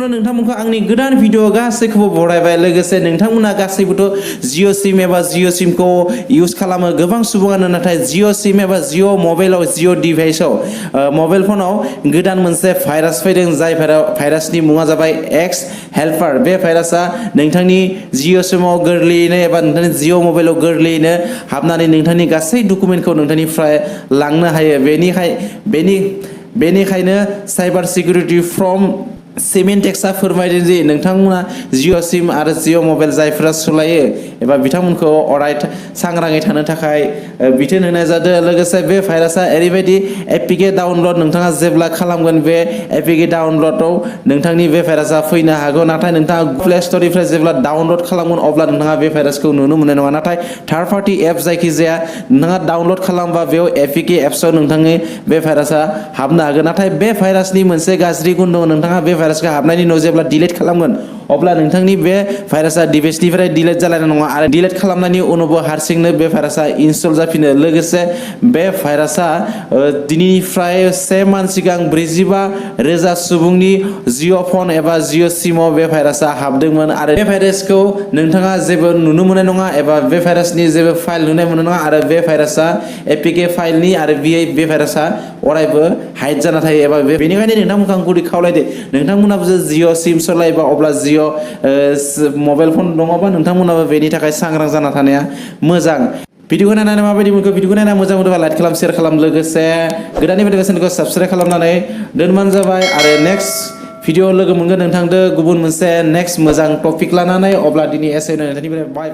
गिबियावनो नोंथांमोनखौ आंनि गोदान भिडिअ गासैखौबो बरायबाय लोगोसे नोंथांमोना गासैबोथ' जिअ सिम एबा जिअ सिमखौ इउज खालामो गोबां सुबुङानो नाथाय जिअ सिम एबा जिअ मबाइलाव जिअ डिभाइसआव मबाइल फनाव गोदान मोनसे भाइरास फैदों जाय भाइरासनि मुङा जाबाय एक्स हेल्पार बे भाइरासआ नोंथांनि जिअ सिमाव गोरलैयैनो एबा नोंथांनि जिअ मबाइलाव गोरलैयैनो हाबनानै नोंथांनि गासै डकुमेन्टखौ नोंथांनिफ्राय लांनो हायो बेनिखायनो साइबार सिकिउरिटि फ्रम सिमेन्टेक्सआ फोरमायदों जे नोंथांमोना जिअ सिम आरो जिअ मबाइल जायफोरा सलायो एबा बिथांमोनखौ अराय सांग्राङै थानो थाखाय बिथोन होनाय जादों लोगोसे बे भाइरासआ ओरैबायदि एपिके डाउनलड नोंथाङा जेब्ला खालामगोन बे एपिके डाउनलडआव नोंथांनि बे भाइरासआ फैनो हागौ नाथाय नोंथाङा प्ले स्ट'रनिफ्राय जेब्ला डाउनलड खालामगोन अब्ला नोंथाङा बे भाइरासखौ नुनो मोननाय नङा नाथाय थार्ड पार्टि एप जायखिजाया नोंथाङा डाउनलड खालामबा बेयाव एपिके एप्सआव नोंथांनि बे भाइरासआ हाबनो हागोन नाथाय बे भाइरासनि मोनसे गाज्रि गुन दङ नोंथाङा बे भाइरासखौ हाबनायनि उनाव जेब्ला डिलीट खालामगोन अब्ला नोंथांनि बे भाइरासआ डिभाइसनिफ्राय डिलीट जालायनाय नङा आरो डिलीट खालामनायनि उनावबो हारसिंनो बे भाइरासआ इनस्टल जाफिनो लोगोसे बे भाइरासआ दिनैनिफ्राय 1 मान्थ सिगां 45,000 सुबुंनि जिअ फन एबा जिअ सिमाव बे भाइरासआ हाबदोंमोन आरो बे भाइरासखौ नोंथाङा जेबो नुनो मोननाय नङा एबा बे भाइरासनि जेबो फाइल नुनाय मोननाय नङा आरो बे भाइरासआ एपिके फाइलनि आरो बे भाइरासआ अरायबो हाइड जाना थायो एबा बेनिखायनो नोंथांमोनखौ आं गुरै खावलायदो नोंथांमोनाबो जिअ सिम सलायोबा अब्ला जिअ मबाइल फन दङबा नोंथांमोनाबो बेनि थाखाय सांग्रां जाना थानाया मोजां भिडिअखौ नायनानै माबायदि मोनखो भिडिअखौ नायना मोजां मोनोबा लाइक खालाम शेयार खालाम लोगोसे गोदाननि भिडिअखौ साबस्क्राइब खालामनानै दोनबानो जाबाय आरो नेक्स्ट भिडिअ लोगो मोनगोन नोंथांदो गुबुन मोनसे नेक्स्ट मोजां टपिक लानानै अब्ला दिनै एसे नोंथांनिफ्राय बाय